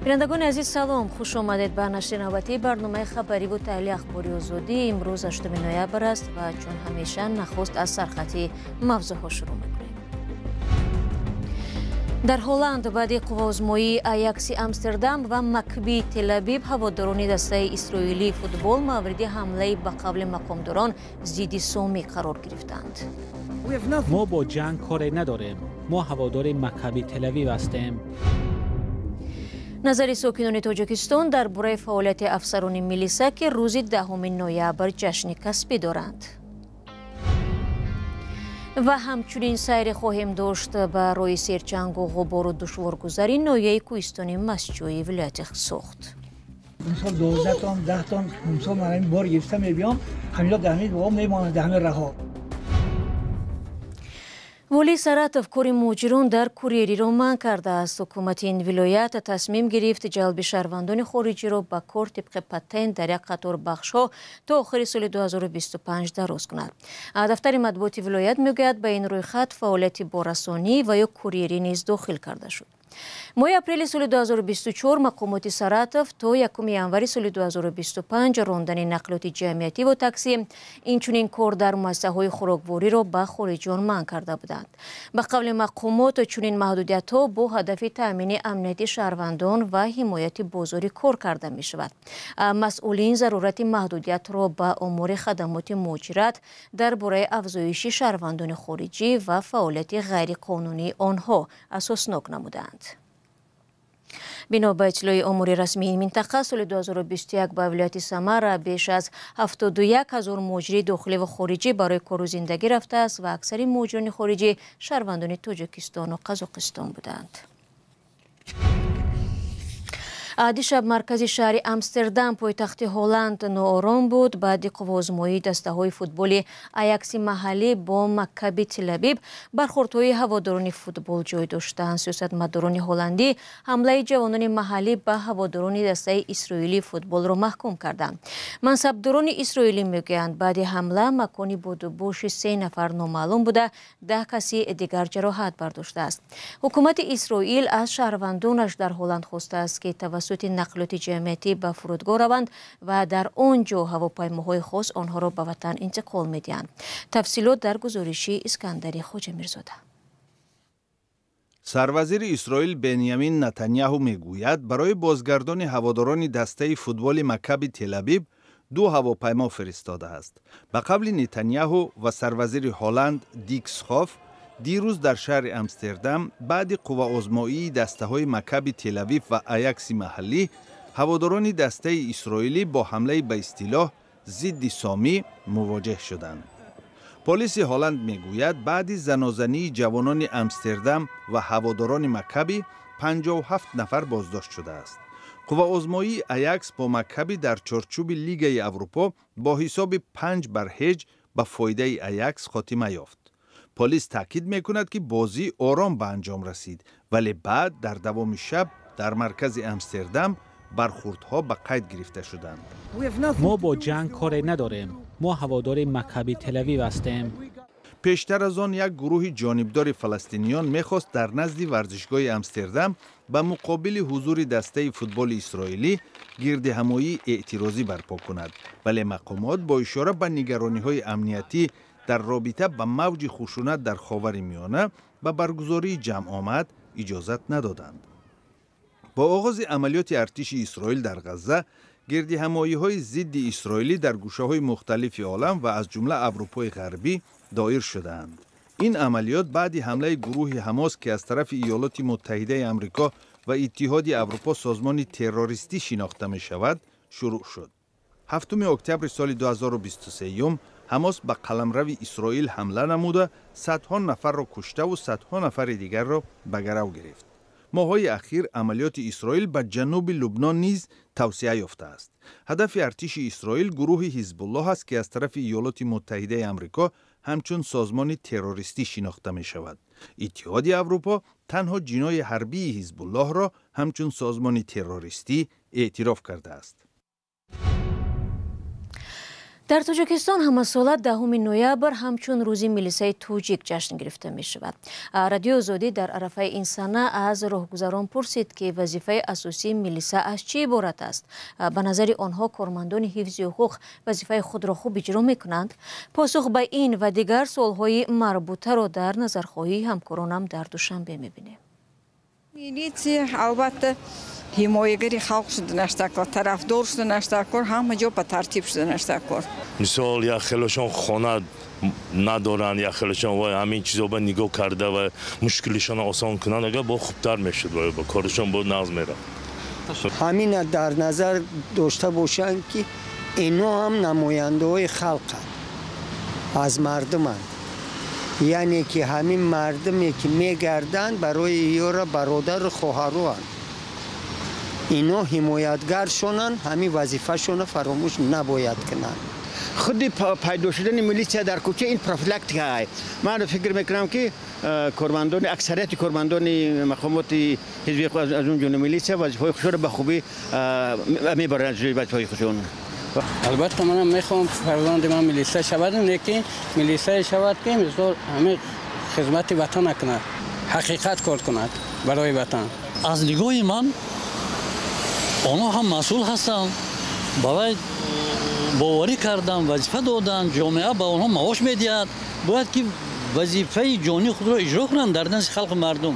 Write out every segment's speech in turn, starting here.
Бинандагони азиз, салом, хуш омадед ба нашри навбатии барномаи хабариву таҳлили Ахбори Озодӣ. Имрӯз 8 ноябр аст ва чун ҳамеша нахуст аз сархати мавзӯъҳо шурӯъ мекунем. Дар Ҳолланд баъди қувваозмоии Аякси Амстердам ва Маккаби Телабиб ҳаводорони дастаи исроилии футбол мавриди ҳамлаи ба қавли мақомдорон зидди сомӣ қарор гирифтанд. Мо бо ҷанг коре надорем. Мо ҳаводори Маккаби Телавив ҳастем. Назари сокинони Тоҷикистон дар бораи фаъолияти афсарони милиса, ки рӯзи 10 ноябр ҷашни касбӣ доранд. Ва ҳамчунин сайре хоҳем дошт ба роҳи серчангу ғубору душворгузари ноҳияи кӯҳистони Мастчои вилояти Суғд. Мисол 12 тон, 10 тон, мисол ман ҳамин бор гирифта мебиём, ҳаминҷо дар ҳамин мемонад, дар ҳамин раҳо. Волии Саратов кори муҳоҷирон дар курьериро манъ кардааст. Ҳукумати ин вилоят тасмим гирифт ҷалби шаҳрвандони хориҷиро ба кор тибқи патент дар як қатор бахшҳо то охири соли 2025 дароз кунад. Дафтари матбуоти вилоят мегӯяд, ба ин рӯйхат фаъолияти боррасонӣ ва ё курьерӣ низ дохил карда шуд. Моҳи апрели соли 2024 мақомоти Саратов то 1 январи соли 2025 рондани нақлиёти ҷамъиятӣ ва таксӣ, инчунин кор дар муассисаҳои хӯроквориро ба хориҷиён манъ карда буданд. Ба қавли мақомот, чунин маҳдудиятҳо бо ҳадафи таъмини амнияти шаҳрвандон ва ҳимояти бозори кор карда мешавад. Масъулин зарурати маҳдудиятро ба омори хадамоти муҳоҷират дар бораи афзоиши шаҳрвандони хориҷӣ ва фаъолияти ғайриқонунии онҳо асоснок намуданд. Бино ба иттилои омори расмии ин минтақа, соли 2021 ба вилояти Самара беш аз 71 ҳазор муҳоҷири дохилӣ ва хориҷӣ барои кору зиндагӣ рафтааст ва аксари муҳоҷирони хориҷӣ шаҳрвандони Тоҷикистону Қазоқистон буданд. Дишаб маркази шаҳри Амстердам, пойтахти Ҳолланд, ноором буд. Баъди қувваозмоии дастаҳои футболи Аякси маҳаллӣ бо Маккаби Телабиб бархӯрдҳои ҳаводорони футбол ҷой доштанд. Сиёсатмадорони ҳолландӣ ҳамлаи ҷавонони маҳаллӣ ба ҳаводорони дастаи исроилии футболро маҳкум карданд. Мансабдорони исроилӣ мегӯянд, баъди ҳамла макони будубоши 3 нафар номаълум буда, 10 каси дигар ҷароҳат бардоштааст. Ҳукумати Исроил аз шаҳрвандонаш дар Ҳолланд хостааст, ки тавассути нақлиёти ҷамъиятӣ ба фурудгоҳ раванд ва дар он ҷо ҳавопаймоҳои хос онҳоро ба ватан интиқол медиҳанд. Тафсилот дар гузориши Искандари Хоҷамирзода. Сарвазири Исроил Бенямин Натаньяҳу мегӯяд, барои бозгардони ҳаводорони дастаи футболи Маккаби Телабиб 2 ҳавопаймо фиристодааст. Ба қавли Нетаньяҳу ва сарвазири Ҳолланд Дик Схоф, дирӯз дар шаҳри Амстердам баъди қувваозмоии дастаҳои Маккаби Телавив ва Аякси маҳаллӣ ҳаводорони дастаи исроилӣ бо ҳамлаи ба истилоҳ зидди сомӣ мувоҷеҳ шуданд. Полиси Ҳолланд мегӯяд, баъди занозании ҷавонони Амстердам ва ҳаводорони Маккаби 57 нафар боздошт шудааст. Қувваозмоии Аякс бо Маккаби дар чорчӯби Лигаи Аврупо бо ҳисоби 5-0 ба фоидаи Аякс хотима ёфт. Полис таъкид мекунад, ки бозӣ ором ба анҷом расид, вале баъд дар давоми шаб дар маркази Амстердам бархӯрдҳо ба қайд гирифта шуданд. Мо бо ҷанг коре надорем. Мо ҳаводори Маккаби Телавив ҳастем. Пештар аз он як гурӯҳи ҷонибдори фаластиниён мехост дар назди варзишгоҳи Амстердам ба муқобили ҳузури дастаи футболи исроилӣ гирдиҳамоии эътирозӣ барпо кунад, вале мақомот бо ишора ба нигарониҳои амниятӣ дар робита ба мавҷи хушунат дар Ховари Миёна ба баргузории ҷамъомад иҷозат надоданд. Бо оғози амалиёти артиши Исроил дар Ғазза, гирдиҳамоиҳои зидди исроилӣ дар гӯшаҳои мухталифи олам ва аз ҷумла Аврупои Ғарбӣ доир шудаанд. Ин амалиёт баъди ҳамлаи гурӯҳи Ҳамос, ки аз тарафи Иёлоти Муттаҳидаи Амрико ва Иттиҳоди Аврупо созмони террористӣ шинохта мешавад, шурӯъ шуд. 7 октябри соли 2023 Ҳамос ба қаламрави Исроил ҳамла намуда, садҳо нафарро куштаву садҳо нафари дигарро ба гарав гирифт. Моҳҳои ахир амалиёти Исроил ба ҷануби Лубнон низ тавсеа ёфтааст. Ҳадафи артиши Исроил гурӯҳи Ҳизбуллоҳ аст, ки аз тарафи Иёлоти Муттаҳидаи Амрико ҳамчун созмони террористӣ шинохта мешавад. Иттиҳоди Аврупо танҳо ҷинои ҳарбии Ҳизбуллоҳро ҳамчун созмони террористӣ эътироф кардааст. Дар Тоҷикистон ҳамасола 10 ноябр ҳамчун рӯзи милисаи тоҷик ҷашн гирифта мешавад. Радиои Озодӣ дар арафаи ин сана аз роҳгузарон пурсид, ки вазифаи асосии милиса аз чӣ иборат аст. Ба назари онҳо кормандони ҳифзи ҳуқуқ вазифаи худро хуб иҷро мекунанд. Посух ба ин ва дигар суолҳои марбутаро дар назархоҳии ҳамкоронам дар Душанбе мебинем. Милитсия албатта ҳимоягари халқ шуданаш даркор, тарафдор шуданаш даркор, ҳама ҷо ба тартиб шуданаш даркор. Мисол, як хелошон хона надоранд, як хелошон вай ҳамин чизо ба нигоҳ карда ва мушкилишонро осон кунанд, агар бо хубтар мешуд, ба корашон бо нағз мерафт. Ҳамина дар назар дошта бошанд, ки ино ҳам намояндаҳои халқанд, аз мардуманд. Яъне ки ҳамин мардуме ки мегарданд, барои ёра бародару хоҳаруанд. Ино ҳимоятгаршонанд, ҳамин вазифашонро фаромӯш набояд кунанд. Худи пайдо шудани милитсия дар кӯча ин профилактика. Ман фикр мекунам, ки кормандони, аксарияти кормандони мақомоти ҳизби, аз он ҷумла милитсия, вазифаҳои худшонро ба хубӣ мебаранд, вазифаҳои худшон. Албатта, манам мехоҳам фарзанди ман милиса шавад, лекин милисае шавад, ки мисол ҳамин хизмати ватана кунад, ҳақиқат кор кунад барои ватан. Аз нигоҳи ман онҳо ҳам масъул ҳастанд, ба вай боварӣ карданд, вазифа доданд, ҷомеа ба онҳо маош медиҳад, бояд ки вазифаи ҷонии худро иҷро кунанд дар назди халқи мардум.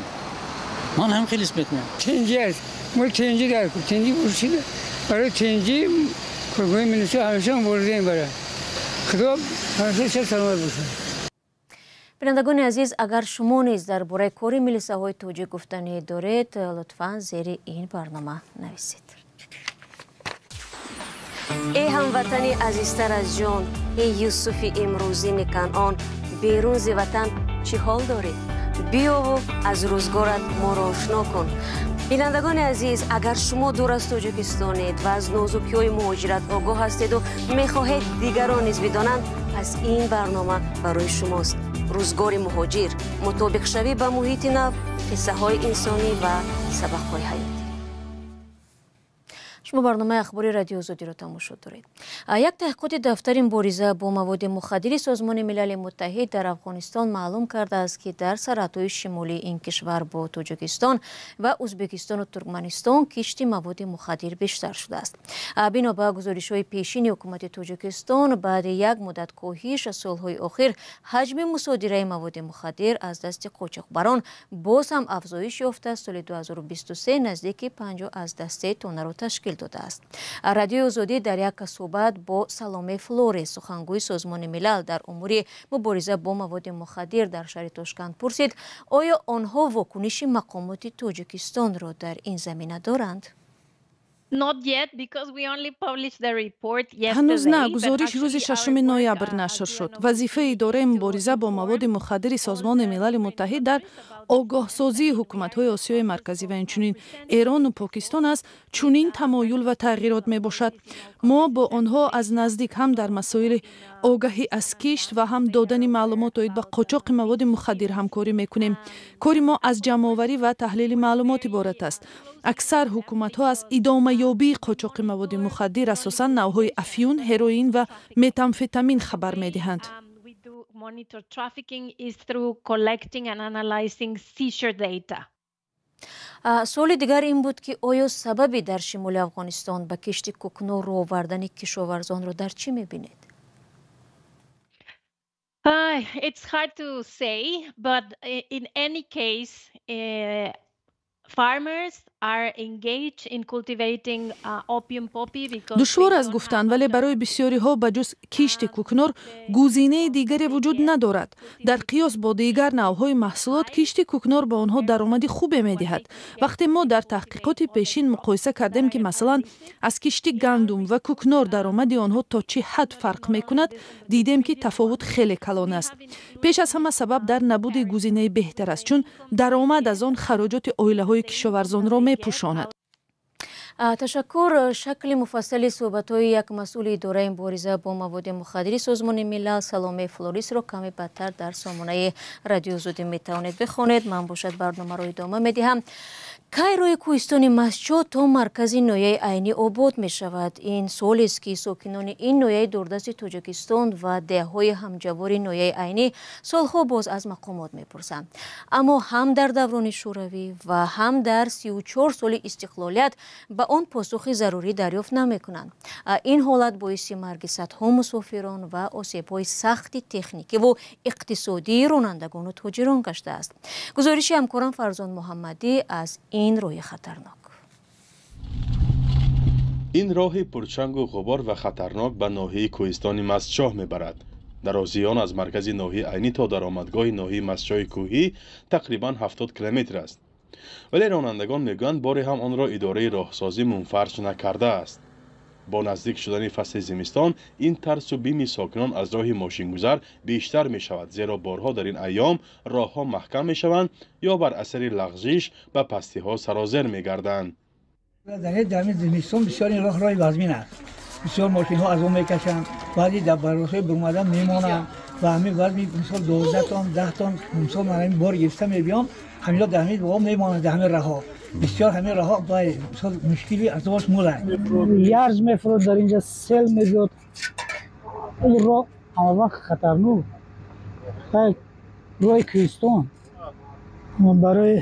Ман ҳам хеле ҳис мекунам. Тинҷӣ аст, мо тинҷӣ дар тинҷӣ буршида, барои тинҷӣ кормандони милиса ҳамеша мубориза мебарад. Худо ҳамеша саломат бошад. Бинандагони азиз, агар шумо низ дар бораи кори милисаҳои тоҷик гуфтанӣ доред, лутфан зери ин барнома нависед. Эй ҳамватани азизтар аз ҷон, эй Юсуфи имрӯзини Канъон, берун зи ватан чӣ ҳол дорӣ? Биёву аз рӯзгорат моро ошно кун. Бинандагони азиз, агар шумо дур аз Тоҷикистонед ва аз нозукиҳои муҳоҷират огоҳ ҳастеду мехоҳед дигарон низ бидонанд, пас ин барнома барои шумост. Рӯзгори муҳоҷир, мутобиқшавӣ ба муҳити нав, қиссаҳои инсонӣ ва сабақҳои ҳаётӣ. Шумо барномаи ахбори Радиои Озодиро тамошо доред. Як таҳқиқоти дафтари мубориза бо маводи мухаддири Созмони Милали Муттаҳид дар Афғонистон маълум кардааст, ки дар сарҳадҳои шимолии ин кишвар бо Тоҷикистон ва Ӯзбекистону Туркманистон кишти маводи мухаддир бештар шудааст. Бино ба гузоришҳои пешини ҳукумати Тоҷикистон, баъди як муддат коҳиш аз солҳои охир ҳаҷми мусодираи маводи мухаддир аз дасти қочоқбарон боз ҳам афзоиш ёфта, соли 2023 наздики 5,3 тоннаро ташкил додааст. Радиои Озодӣ дар як суҳбат бо Саломе Флорес, сухангӯи Созмони Милал дар умури мубориза бо маводи мухаддир дар шаҳри Тошканд пурсид, оё онҳо вокуниши мақомоти Тоҷикистонро дар ин замина доранд? Ҳанӯз на, гузориш рӯзи 6 ноябр нашр шуд. Вазифаи идораи мубориза бо маводи мухаддири Созмони Милали Муттаҳид дар огоҳсозии ҳукуматҳои Осиёи Марказӣ ва инчунин Эрону Покистон аз чунин тамоюл ва тағйирот мебошад. Мо бо онҳо аз наздик ҳам дар масоили огаҳӣ аз кишт ва ҳам додани маълумот оид ба қочоқи маводи мухаддир ҳамкорӣ мекунем. Кори мо аз ҷамъоварӣ ва таҳлили маълумот иборат аст. Аксар ҳукуматҳо аз идомаёбии қочоқи маводи мухаддир, асосан навъҳои афюн, ҳероин ва метамфетамин хабар медиҳанд. Monitor trafficking is through collecting and analyzing seizure data. Суоли дигар ин буд, ки оё сабаби дар шимоли Афғонистон ба кишти кӯкнор рӯ овардани кишоварзонро дар чӣ мебинед? It's hard to say, but in any case, farmers are engaged in cultivating opium poppy because Душвор аст гуфтан, вале барои бисёриҳо ба ҷуз кишти кӯкнор гузинаи дигаре вуҷуд надорад. Дар қиёс бо дигар навъҳои маҳсулот, кишти кӯкнор ба онҳо даромади хубе медиҳад. Вақте мо дар таҳқиқоти пешин муқоиса кардем, ки масалан аз кишти гандум ва кӯкнор даромади онҳо то чӣ ҳад фарқ мекунад, дидем, ки тафовут хеле калон аст. Пеш аз ҳама сабаб дар набуди гузинаи беҳтар аст, чун даромад аз он хароҷоти оилаҳои кишоварзонро мепӯшонад. Ташаккур. Шакли муфассали суҳбатҳои як масъули идораи мубориза бо маводи мухаддири Созмони Милал, Саломе Флорисро, каме баъдтар дар сомонаи Радиои Озодӣ метавонед бихонед. Ман бошад барномаро идома медиҳам. Кай роҳи кӯҳистони Мастчоҳ то маркази ноҳияи Айнӣ обод мешавад? Ин суолест, ки сокинони ин ноҳияи дурдасти Тоҷикистон ва деҳҳои ҳамҷавори ноҳияи Айнӣ солҳо боз аз мақомот мепурсанд. Аммо ҳам дар даврони Шӯравӣ ва ҳам дар 34 соли истиқлолият ба он посухи зарурӣ дарёфт намекунанд. Ин ҳолат боиси марги садҳо мусофирон ва осебҳои сахти техникиву иқтисодии ронандагону тоҷирон гаштааст. Гузориши ҳамкорам Фарзон Муҳаммадӣ аз ин роҳи хатарнок. Ин роҳи пурчангу ғубор ва хатарнок ба ноҳияи кӯҳистони Мастчоҳ мебарад. Дарозии он аз маркази ноҳияи Айнӣ то даромадгоҳи ноҳияи Мастчоҳи кӯҳӣ тақрибан 70 километр аст. Вале ронандагон мегӯянд, боре ҳам онро идораи роҳсозӣ мунфарш накардааст. Бо наздик шудани фасли зимистон ин тарсу бими сокинон аз роҳи мошингузар бештар мешавад, зеро борҳо дар ин айём роҳҳо маҳкам мешаванд ё бар асари лағзиш ба пастиҳо сарозер мегарданд. Дар зимистон бисёр ин роҳ роҳи вазмин аст. Бисёр мошинҳо аз он мекашанд, баъди дар барросҳои бурмадан мемонанд ва ҳамин вазми мисол 12 тон, 10 тон, мисол ман ҳамин бор гирифта мебиём, ҳаминҳо дар ҳамин роҳ мемонанд, дар ҳамин роҳҳо. Бисёр ҳамин роҳҳо мисол мушкили азобаш муранд. Ярз мефурод, дар инҷа сел мебиёд. Ин роҳ ҳамавақт хатарнок. Роҳи кӯҳистон барои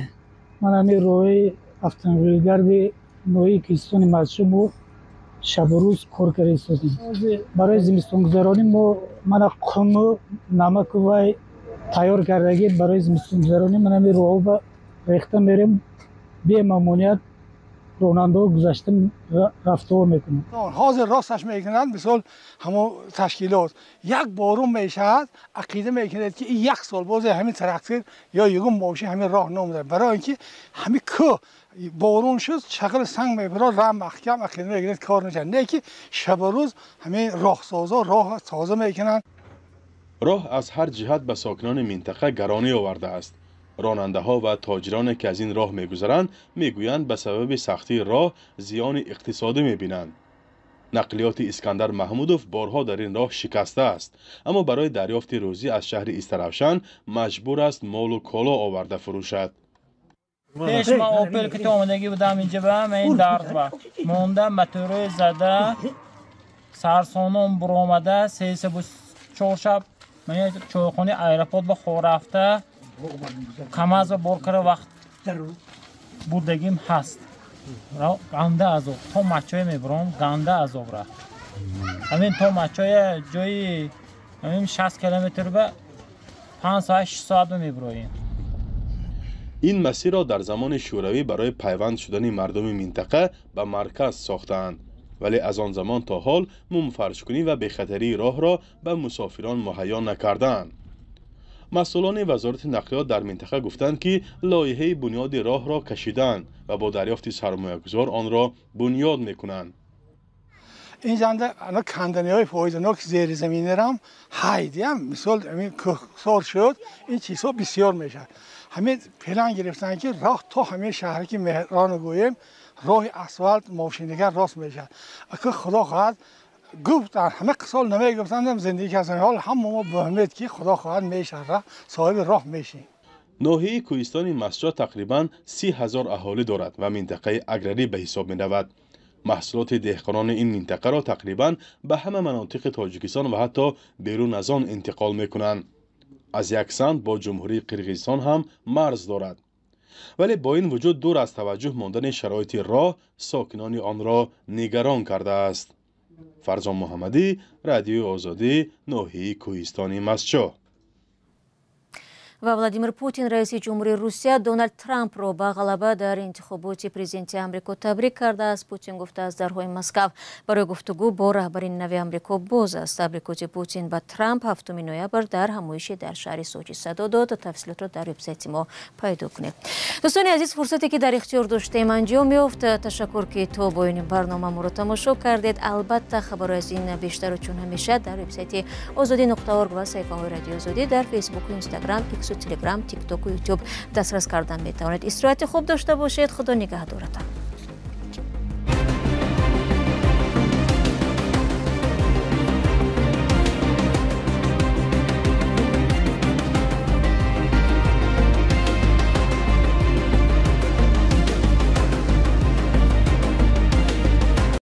ман ҳамин роҳи автомобилгарди ноҳияи кӯҳистони Мастчоҳ мо шабу рӯз кор карда истодем. Барои зимистонгузаронӣ мо мана қуму намаку вай тайёр кардагӣ барои зимистонгузаронӣ ман ҳамин роҳҳо рехта мерем, бемамоният ронандаҳо гузашта рафтуо мекунанд. Ҳозир росташ мекунанд, мисол ҳамон ташкилот як борун мешавад, ақида мекунад, ки як сол бозе ҳамин трактор ё ягон мошин ҳамин роҳ намеравад, барои инки ҳамин кӯҳ борун шуд, шағали санг мебарад, роҳ маҳкам, ақида мекунад кор нашавад. Не ки шабу рӯз ҳамин роҳсозо роҳ тоза мекунанд. Роҳ аз ҳар ҷиҳат ба сокинони минтақа гаронӣ овардааст. Ронандаҳо ва тоҷироне, ки аз ин роҳ мегузаранд, мегӯянд ба сабаби сахтии роҳ зиёни иқтисодӣ мебинанд. Нақлиёти Искандар Маҳмудов борҳо дар ин роҳ шикастааст, аммо барои дарёфти рӯзӣ аз шаҳри Истаравшан маҷбур аст молу коло оварда фурӯшад. Пеш ман Опел ки омадагӣ будам инҷа ба ман ин дард ба монда моторҳои зада сарсонон буромада 304 шаб ман чойхонаи аэропорт ба хор рафта камаз ба бор кара вақт бурдагим ҳаст. Ганда азоб то Мачое мебурам, ганда азоб рафт. Ҳамин то Мачое ҷои ҳамин 60 километр ба 5 соат 6 соат мебуроем. Ин масирро дар замони Шӯравӣ барои пайванд шудани мардуми минтақа ба марказ сохтаанд, вале аз он замон то ҳол мумфаршкунӣ ва бехатарии роҳро ба мусофирон муҳайё накардаанд. Масъулони вазорати нақлиёт дар минтақа гуфтанд, ки лоиҳаи бунёди роҳро кашидаанд ва бо дарёфти сармоягузор онро бунёд мекунанд. Ин ҷанда канданиҳои фоиданок зеризаминирам ҳайдиям, мисол ҳамин кӯҳсор шуд, ин чизҳо бисёр мешавад. Ҳамин план гирифтанд, ки роҳ то ҳамин шаҳре ки Меҳрон гӯем, роҳи асфалт мошинигар рост мешавад. Ака худо хоҳад гуфтанд, ҳама сол намегуфтанд, зиндагӣ карданд. Ҳол ҳама мо ба умед, ки худо хоҳад мешавад, соҳиби роҳ мешем. Ноҳияи кӯҳистони Мастчоҳ тақрибан 30 ҳазор аҳолӣ дорад ва минтақаи аграрӣ ба ҳисоб меравад. Маҳсулоти деҳқонони ин минтақаро тақрибан ба ҳама манотиқи Тоҷикистон ва ҳатто берун аз он интиқол мекунанд. Аз як самт бо Ҷумҳурии Қирғизистон ҳам марз дорад. Вале бо ин вуҷуд дур аз таваҷҷӯҳ мондани шароити роҳ сокинони онро нигарон кардааст. Фарзон Муҳаммадӣ, Радиои Озодӣ, ноҳияи кӯҳистони Мастчоҳ. Ва Владимир Путин, раиси ҷумҳури Русия, Доналд Трампро ба ғалаба дар интихоботи президенти Амрико табрик кардааст. Путин гуфтааст, дарҳои Москав барои гуфтугӯ бо раҳбари нави Амрико боз аст. Табрикоти Путин ба Трамп 7 ноябр дар ҳамоише дар шаҳри Сочи садо дод. Тафсилотро дар вебсайти мо пайдо кунед. Дӯстони азиз, фурсате ки дар ихтиёр доштем анҷом ёфт. Ташаккур, ки то поёни барнома моро тамошо кардед. Албатта хабарҳо аз ин бештару чун ҳамеша дар вебсайти озодӣ.орг ва саҳифаҳои Радиои Озодӣ дар Фейсбуку, Инстаграм, Иксу, Телеграм, Тиктоку, Ютуб дастрас кардан метавонед. Истироҳати хуб дошта бошед. Худо нигаҳдоратон.